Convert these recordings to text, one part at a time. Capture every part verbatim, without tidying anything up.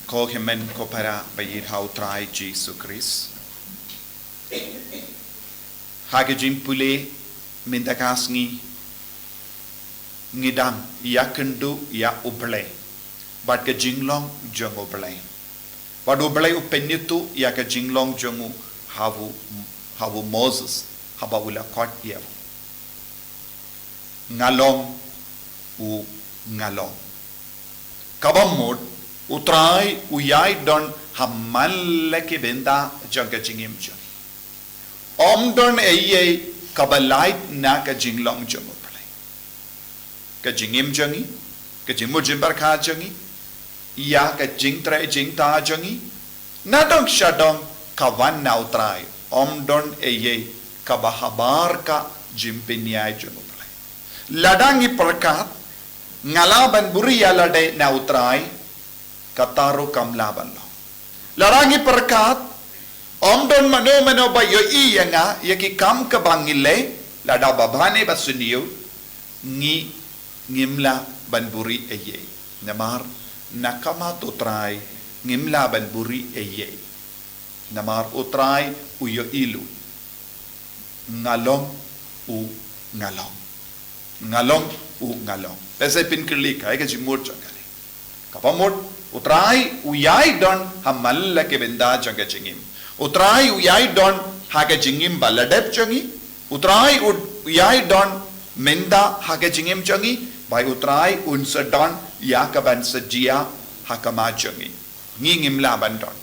Ko hynmen ko para ba ïeit ha u Trai Jisu Khrist. Ha ka jingpule mynta ka sngi ngi dang ïakynduh ïa U Blei bad ka jinglong jong U Blei. Bad U Blei u pynïathuh ïa ka jinglong jong u ha u, ha u Moses haba u la khot ïa u. Nga long u nga long. Kaba mut, U Trai u ïai don ha man la ki bynta jong ka jingim jong ngi. Ym don ei ei kaba lait na ka jinglong jong U Blei. Ka jingim jong ngi, ka jingmut jingpyrkhat jong ngi, ïa ka jingtrei jingtah jong ngi, nadong shadong ka wan na U Trai. Ym don ei ei kaba habar ka jingpynïaid jong U Blei. Lada ngi pyrkhat nga lah ban buhrieh ïa lade na U Trai, kata ruh kam lah ban long. Lada ngi pyrkhat ym don mano mano ba ïohi ïa nga, ïa ki kam kaba ngi leh, lada ba bha ne ba sniew, ngi, ngim lah ban buhrieh ei ei. Namar na ka mat U Trai ngim lah ban buhrieh ei ei. Namar U Trai u ïohi lut. Nga long u nga long. Nga long u nga long. Phi sa pynkylli kaei ka jingmut jong kane. Kaba mut, U Trai u ïai don ha man la ki bynta jong ka jingim. U Trai u ïai don ha ka jingim ba la dep jong ngi. U Trai u ïai don mynta ha ka jingim jong ngi. Bad U Trai un sa don ïa kaban sa jia ha ka mat jong ngi. Ngi ngim lah ban don.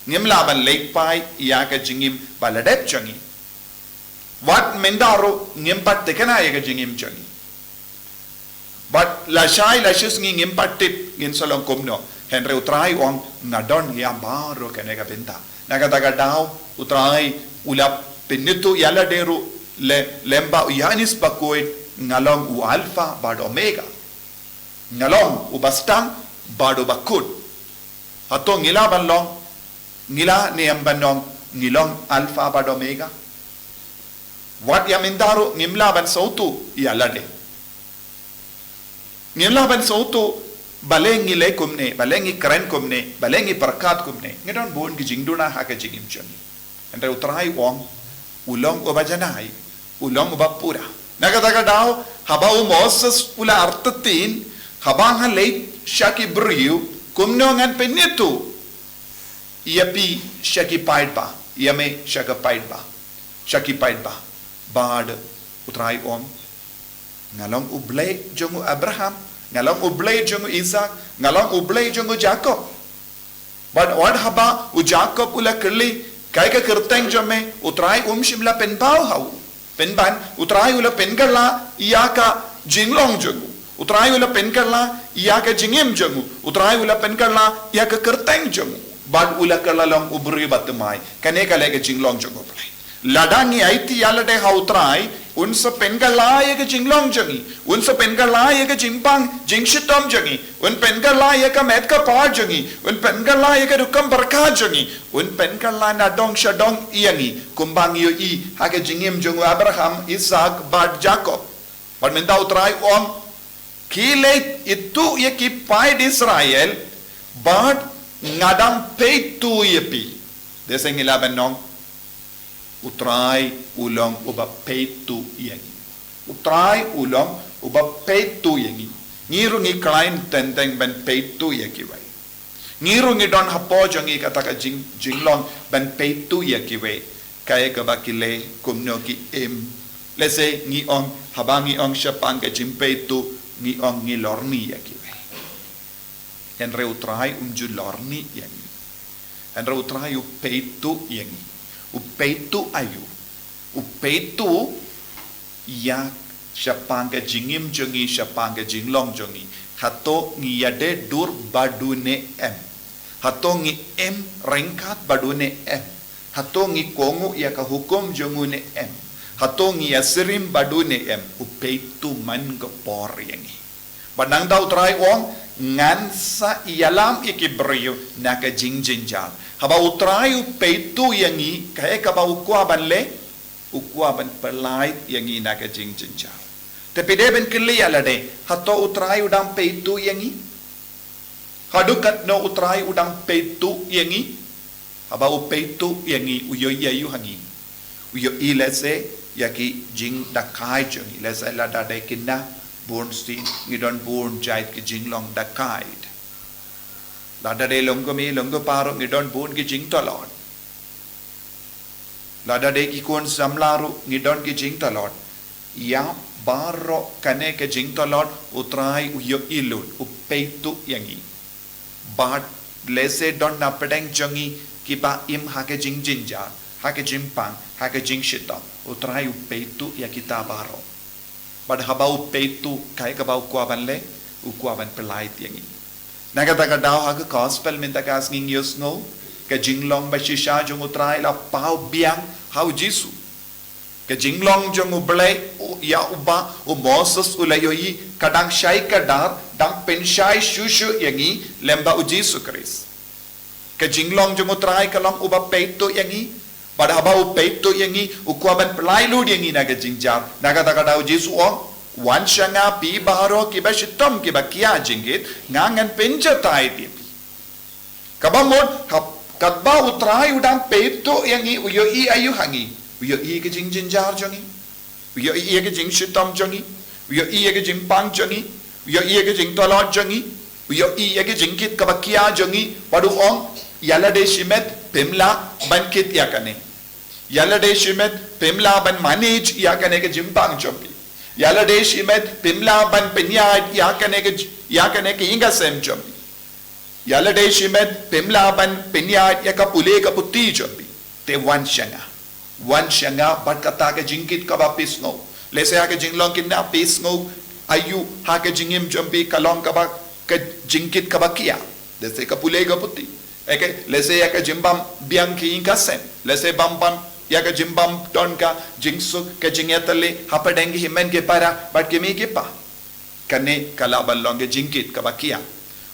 Ngim lah ban leit phai ïa ka jingim ba la dep jong ngi. Wat mynta ruh ngim pat thikna ïa ka jingim jong ngi. Bad lashai lashisngi ngim pat tip ngin sa long kumno. Hynrei U Trai u ong nga don ïa baroh kane ka bynta. Na kata ka daw U Trai u la pynïathuh ïa lade ruh lem, lem bad u Ïoannis Bakhuid, nga long u Alpha bad Omega. Nga long uba sdang bad uba kut. Hato ngi lah ban long, ngi lah ne em ban long, ngi long Alpha bad Omega? Wat ïa mynta ruh ngim lah ban sngewthuh ïa lade. Ngim lah ban sngewthuh balei ngi leh kumne, balei ngi kren kumne, balei ngi pyrkhat kumne. Ngi don bun ki jingduna ha ka jingim jong ngi. Hynrei U Trai u ong, u long uba janai, u long uba pura. Na kata ka daw, haba u Moses u la artatien, haba nga leit sha ki briew, kumno ngan pynïathuh ïa phi sha ki paidbah, ïa me sha ka paidbah, sha ki paidbah. Bad U Trai u ong, nga long U Blei jong u Abraham, nga long U Blei jong u Isak, nga long U Blei jong u Jakob. Bad wat haba u Jakob u la kylli, kaei ka kyrteng jong me, U Trai um shym la pynpaw ha u. Pynban, U Trai u la pynkylla ïa ka jinglong jong u. U Trai u la pynkylla ïa ka jingim jong u. U Trai u la pynkylla ïa ka kyrteng jong u. Bad u la kylla long u briew ba thymmai. Kane ka long ka jinglong jong U Blei. Lada ngi aiti ïa lade ha U Trai, un sa pynkylla ïa ka jinglong jong ngi, un sa pynkylla ïa ka jingpang jingshitom jong ngi, un pynkylla ïa ka met ka por jong ngi, un pynkylla ïa ka rukom pyrkhat jong ngi, un pynkylla nadong shadong ïa ngi, kumba ngi ïohi ha ka jingim jong u Abraham, Isak bad Jakob. Bad mynta U Trai u ong, ki leit ithuh ïa ki paid Israel, bad nga dang peit tuh ïa phi. Dei sa ngi lah ban ong, U Trai u long uba peit tuh ïa ngi. U Trai u long uba peit tuh ïa ngi. Ngi ruh ngi khlaiñ teng teng ban peit tuh ïa kiwei. Ngi ruh ngi don hapoh jong ngi kata ka jing, jinglong ban peit tuh ïa kiwei. Kaei kaba ki leh, kumno ki im. Lehse ngi ong, haba ngi ong shaphang ka jingpeit tuh, ngi ong ngi lorni ïa kiwei. Hynrei U Trai um ju lorni ïa ngi. Hynrei U Trai u peit tuh ïa ngi. U peit tuh aïu? U peit tuh ïa shaphang ka jingim jong ngi, shaphang ka jinglong jong ngi. Hato ngi ïadei dur bad u ne em? Hato ngi im ryngkat bad u ne em? Hato ngi kohnguh ïa ka hukum jong u ne em? Hato ngi ïasyriem bad u ne em? U peit tuh man ka por ïa ngi. Bad nangta U Trai u ong, ngan sa ïalam ïa ki briew na ka jingjynjar. Haba U Trai u peit tuh ïa ngi, kaei kaba u kwah ban leh, u kwah ban pyllait ïa ngi na ka jingjynjar. Te phi dei ban kylli ïa lade, hato U Trai u dang peit tuh ïa ngi? Haduh katno U Trai u dang peit tuh ïa ngi? Haba u peit tuh ïa ngi, u ïohi ïa u ha ngi. U ïohi lehse ïa ki jingdakaid jong ngi, lehse lada dei kine, bun sien ngi don bun jait ki jinglong dakaid. Lada dei long kumne long kumne ruh ngi don bun ki jingtlot. Lada dei ki khun samla ruh ngi don ki jingtlot. Ïa baroh kane ka jingtlot U Trai u ïohi lut, u peit tuh ïa ngi. Bad lehse don na pdeng jong ngi kiba im ha ka jingjynjar, ha ka jingpang, ha ka jingshitom. U Trai u peit tuh ïa kita baroh. Bad haba u peit tuh, kaei kaba u kwah ban leh, u kwah ban pyllait ïa ngi. Na kata ka daw ha ka gospel mynta ka sngi ngi ïohsngew, ka jinglong ba shisha jong U Trai la paw biang ha U Jisu. Ka jinglong jong U Blei, u, ïa uba u Moses u la ïohi, ka dang shai kdar, dang pynshai shuh shuh ïa ngi, lem bad U Jisu Khrist. Ka jinglong jong U Trai ka long uba peit tuh ïa ngi. Bad haba u peit tuh ïa ngi, u kwah ban pyllait lut ïa ngi na ka jingjynjar. Na kata ka daw U Jisu u ong, wan sha nga phi baroh kiba shitom kiba kia jingkit, nga ngan pynjot ïa phi. Kaba mut, hap, katba U Trai u dang peit tuh ïa ngi, u ïohi aïu ha ngi, u ïohi ka jingjynjar jong ngi. U ïohi ïa ka jingshitom jong ngi, u ïohi ïa ka jingpang jong ngi, u ïohi ïa ka jingtlot jong ngi, u ïohi ïa ka jingkit kaba kia jong ngi, bad u ong, ïa lade shimet phim lah ban kit ïa kane. Ïa lade shimet phim lah ban manage ïa kane ka jingpang jong phi. Ïa lade shimet phim lah ban pynïaid ïa kane ka j-, ïa kane ka ïing ka sem jong phi. Ïa lade shimet phim lah ban pynïaid ïa ka pule ka puthi jong phi. Te wan sha nga. Wan sha nga bad kata ka jingkit kaba phi sngew. Lehse ha ka jinglong kine phi sngew aïu ha ka jingim jong phi ka long kaba ka jingkit kaba kia. Lehse ka pule ka puthi. Eke, lehse ïa ka jingbym biang ki ïing ka sem. Lehse bym bam ïa ka jingbym don ka jingsuk ka jingïatylli hapdeng ki hynmen ki para bad ki mei ki pa. Kane ka lah ban long ka jingkit kaba kia.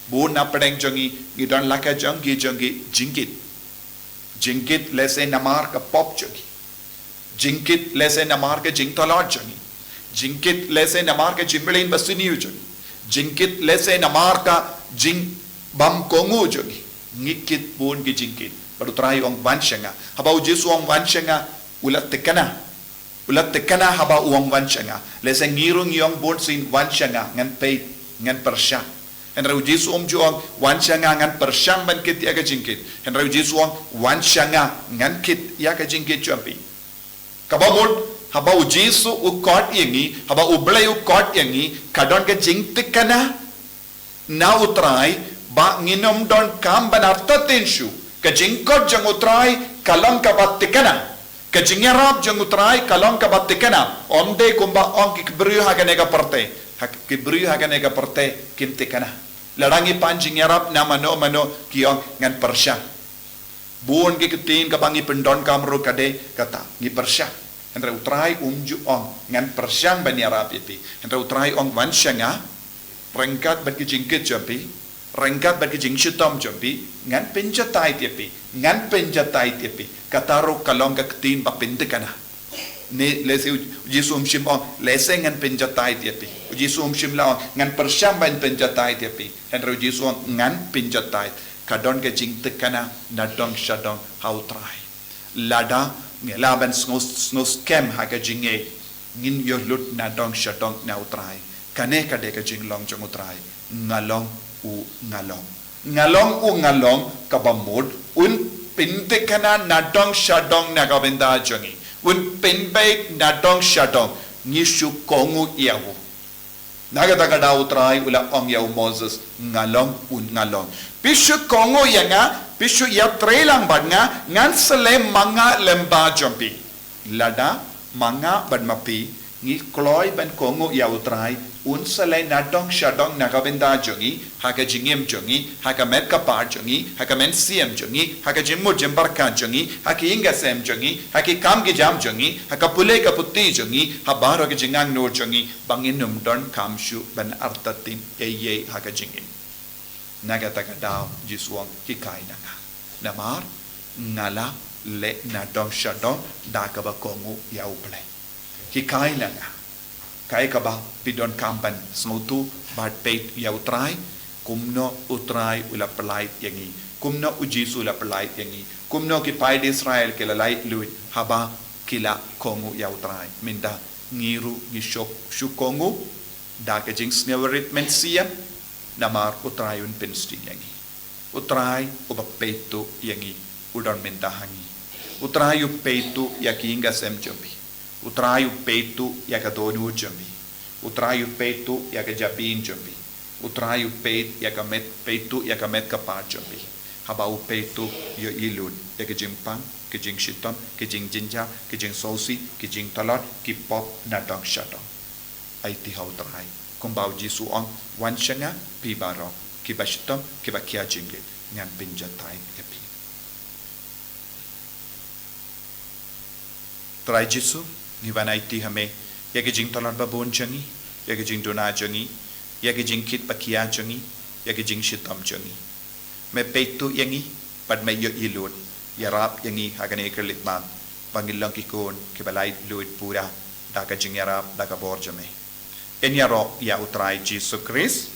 Bun na pdeng jong ngi ngi don la ka jong ki jong ki jingkit. Jingkit lehse namar ka pop jong ngi. Jingkit lehse namar ka jingtlot jong ngi. Jingkit lehse namar ka jingmlien basniew jong ngi. Jingkit lehse namar ka jingbymkohnguh jong ngi. Ngi kit bun ki jingkit. Bad U Trai u ong wan sha nga. Haba U Jisu u ong wan sha nga, u la thikna. U la thikna haba u ong wan sha nga. Lehse ngi ruh ngi ong bun sien wan sha nga, ngan peit, ngan pyrshang. Hynrei U Jisu um ju ong wan sha nga ngan pyrshang ban kit ïa ka jingkit. Hynrei U Jisu u ong wan sha nga ngan kit ïa ka jingkit jong phi. Kaba mut, haba U Jisu u khot ïa ngi, haba U Blei u khot ïa ngi, ka don ka jingthikna na U Trai, ba ngin ym donkam ban artatien shuh. Ka jingkhot jong U Trai ka long kaba thikna. Ka jingïarap jong U Trai ka long kaba thikna. Ym dei kumba ong ki briew ha kane ka pyrthei. Ha ki briew ha kane ka pyrthei kim thikna. Lada ngi pan jingïarap na mano mano ki ong ngan pyrshang. Bun ki ktien kaba ngi pyndonkam ruh ka dei kata, ngi pyrshang. Hynrei U Trai um ju ong ngan pyrshang ban ïarap ïa phi. Hynrei U Trai ong wan sha nga, ryngkat bad ki jingkit jong phi, ryngkat bad ki jingshitom jong phi, ngan pynjot ïa phi, ngan pynjot ïa phi. Kata ruh ka long ka ktien ba pynthikna. Ne lehse U Jisu um shym ong lehse ngan pynjot ïa phi. U Jisu um shym la ong ngan pyrshang ban pynjot ïa phi. Hynrei U Jisu u ong ngan pynjot. Ka don ka jingthikna na dong sha dong ha U Trai. Lada ngi lah ban sngew, sngew skhem ha ka jingngeit, ngin ïoh lut na dong sha dong na U Trai. Kane ka dei ka jinglong jong U Trai. Nga long u nga long. Nga long u nga long kaba mut un pynthikna na dong sha dong na ka bynta jong ngi. Un pynbeit na dong sha dong. Ngi shu kohnguh ïa u. Na kata ka daw U Trai u la ong ïa u Moses, nga long u nga long. Phi shu kohnguh ïa nga, phi shu ïatrei lang bad nga, ngan sa leh ma nga lem bad jong phi. Lada ma nga bad ma phi ngi kloi ban kohnguh ïa U Trai, un sa leh na dong sha dong na ka bynta jong ngi, ha ka jingim jong ngi, ha ka met ka par jong ngi, ha ka mynsiem jong ngi, ha ka jingmut jingpyrkhat jong ngi, ha ki ïing ki sem jong ngi, ha ki kam ki jam jong ngi, ha ka pule ka puthi jong ngi, ha baroh ki jingangnud jong ngi, ba ngin ym donkam shuh ban artatien ei ei ha ka jingim. Na kata ka daw Jisu u ong hikai na nga. Namar nga la leh na dong sha dong da kaba kohnguh ïa U Blei. Hikai na nga. Kaei kaba phi donkam ban sngewthuh bad peit ïa U Trai. Kumno U Trai u la pynlait ïa ngi? Kumno U Jisu u la pynlait ïa ngi? Kumno ki paid Israel ki la lait luid haba ki la kohnguh ïa U Trai? Mynta ngi ruh ngi shu, shu kohnguh da ka jingsngewrit mynsiem, namar U Trai un pynsting ïa ngi. U Trai uba peit tuh ïa ngi u don mynta ha ngi. U Trai u peit tuh ïa ki ïing ki sem jong phi. U Trai u peit tuh ïa ka dohnud jong phi. U Trai u peit tuh ïa ka jabieng jong phi. U Trai u peit ïa ka met, peit tuh ïa ka met ka phad jong phi. Haba u peit tuh, ïohi lut ïa ka jingpang, ka jingshitom, ka jingjynjar, ka jingsngewsih, ka jingtlot, ki pop na dong sha dong. Aiti ha U Trai. Kumba U Jisu u ong, wan sha nga phi baroh kiba shitom, kiba khia jingngeit, ngan pynjatai ïa phi. Trai Jisu, ngi wan aiti ha me ïa ki jingtlot ba bun jong ngi, ïa ki jingduna jong ngi, ïa ki jingkit ba khia jong ngi, ïa ki jingshitom jong ngi. Me peit tuh ïa ngi bad me ïohi lut. Ïarap ïa ngi ha kane ka khyllipmat ba ngin long ki khun kiba lait luid pura da ka jingïarap, da ka bor jong me. Yn ïaroh ïa U Trai Jisu Khrist.